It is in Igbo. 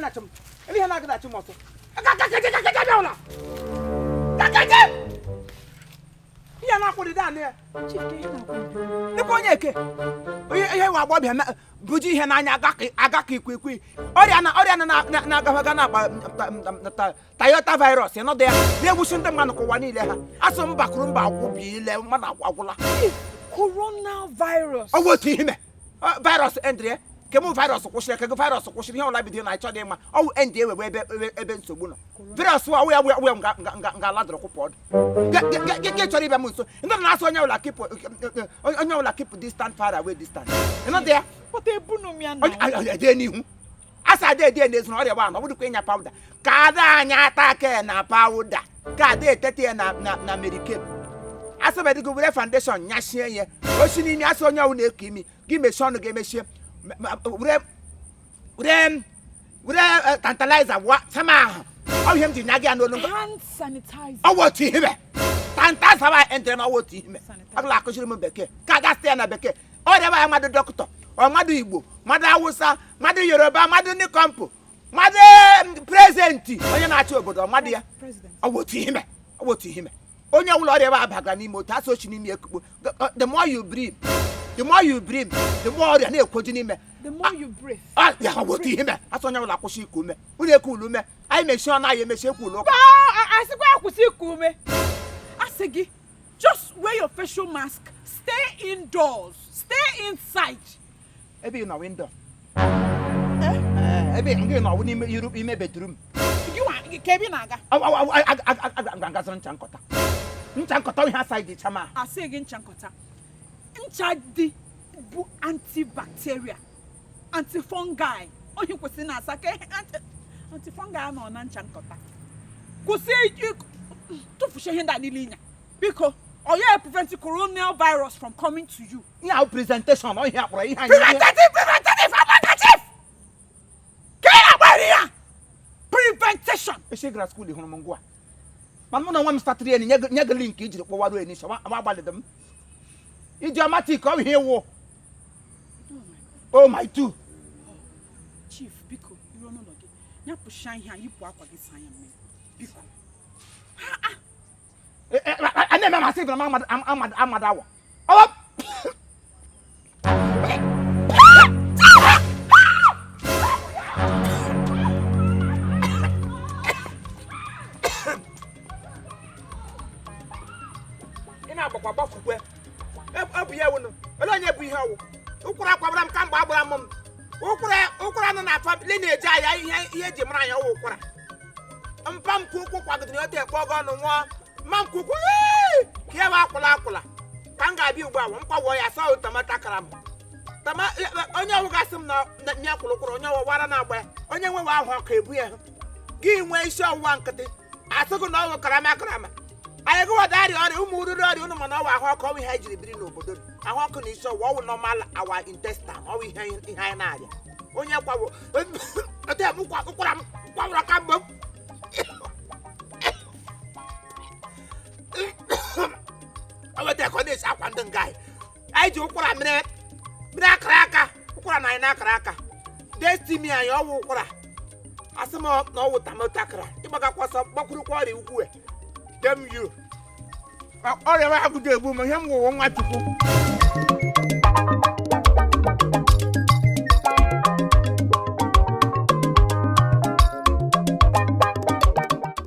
Na-achụ m ele ihe na-agada achụ m ọsọ. Kakakeje bịa ụlọ kakaje ihe na-akwụdị daanị ya. Chief, ka ihe na-akwụ m. Dịkwa onye eke onye ihe nwa agbọbịa buji ihe n'anya aga ka ikwikwii ọrịa na ọrịa na na-agaghaga na-akpa Toyota virus ịnọdụ ya na-egbusi ndị mmadụ ka ụwa niile ha asụ mba kụrụ mba agwụ bi ile mmadụ agwụla. Coronavirus. Ọ bụ otu ihe virus endrie kemụ virus kwụsịrị kego virus kwụsịrị ihe ọla bido na ịchọ dị mma ọwụ end ewewe ebe ebe ebe nsogbu nọ virus ọwụ ya wụ ya nga nga nga ladọrọ kwụpụ ọdụ ke chọrọ ịbịa m nso ndị na-asụ onye ọbụla keep onye ọbụla keep distant far away distant ịnọdụ ya. Pụta ebunu m ya na. Ede n'ihu asa ada ede n'ezu na ọrịa gba na ọ bụrụkwa ịnya powder ka ada anya ata aka na powder ka ada etete ya na na na merike asịbedịgo were foundation nyashie ya osi n'imi asị onye ọwụ na-eku imi gị mechie ọnụ gị emechie were were were tantalizer wa sama ahụ ọ ihe m ji nya gị ya n'olu. Hand sanitizer. Ọwụ otu ihe me tantalizer wa entre na ọwụ otu ihe me agala akụziri m bekee ka aga site ya na bekee ọrịa ba ya mmadụ dọkịta ọ mmadụ Igbo, mmadụ Awụsa, mmadụ Yoruba, mmadụ Nikompụ, mmadụ president onye na-achị obodo mmadụ ya. President. Ọwụ otu ihe me ọwụ otu ihe me onye ọbụla ọrịa ba abagara n'ime otu asị ochi n'ime ekukpo. The more you breathe, the more you breathe, the more ọrịa na-ekwoju n'ime. The more you breathe. Ah, ya ọwụ otu ihe me asị onye ọbụla kwụsị iku ume unu eku ume anyị mechie ọnụ anyị emechie ekwu ụlọ ụka. Asịkwa akwụsị iku ume. Asị gị, just wear your facial mask. Stay indoors. Stay inside. Ebe ị nọ window ebe gị nọ n'ime iru ime bedroom. Gị nwa ka ebe ị na-aga. Ngaziri ncha nkọta ncha nkọta ihe asa iji chama. Asị gị ncha nkọta. Ncha dị bụ antibacterial, antifungi. Onye kwesịrị na-asa ka ihe antifungi anọ na ncha nkọta. Kwụsị tụfusie ihe ndị a niile ịnya. Biko, ọ ya prevent coronavirus from coming to you. Ihe ahụ presentation ọ ihe akpọrọ ihe anyị. Preventative, preventative, handkerchief! Ka ị na-agbari ya! Preventation! Esi gara school hụrụ m ngwa mana mụ na onwe m statịrị ya nye gị link ijiri kpọwaruo enisha ma agbalịdị m idiomatic ọ bụ ihe ịwụ. Oh my two. Chief, biko, iruo n'ụlọ gị, nyapụsịa ihe a, yipụ akwa gị, saa ya mmiri. Biko. A na-eme masị na amad amad amad awa ọwa. Ị na-agbakwa gbafukwe ọ bụ ya wụnụ ole onye bụ ihe ọwụ ụkwara kwabara m kamgbe agbara m ụkwara ụkwara nọ na family na-eji aya ihe ihe eji mara anyị ọwụ ụkwara mpa m ka ụkwụ kwagidere otu ekpe ọgọ ọnụ nwụọ mma m ka ụkwụ ka ya bụ akwụla akwụla ka m ga-abịa ugbu a m kwawụọ ya sọ tomato kara m tama onye ọwụ gasị m na nye kwụrụ kwụrụ onye ọwụ wara na-agba ya onye nwewe ahụ ọkụ ebu ya gị nwee isi ọwụwa nkịtị asịgụ na ọwụ karama karama anyị gụwada arịa ọrịa ụmụ ururu ọrịa ụnụ mana ọwụ ahụ ọkụ ọwụ ihe anyị jiri biri n'obodo ahụ ọkụ na isi ọwụwa ọwụ normal our intestine ọwụ ihe ihe anyị na-arịa onye kwawo otu m ụkwara m kwawụrụ ka mgbe m o wetara ka ọ na-esi akwa ndị nga anyị anyị ji ụkwara mere mere akara aka ụkwara na anyị na-akara aka destiny anyị ọwụ ụkwara asị m na ọwụ tomato akara ịgbagakwa ọsọ gbakwurukwa ọrịa ukwu dem you ọrịa wa agụdị egbu m ihe m wụwụ nwa chukwu.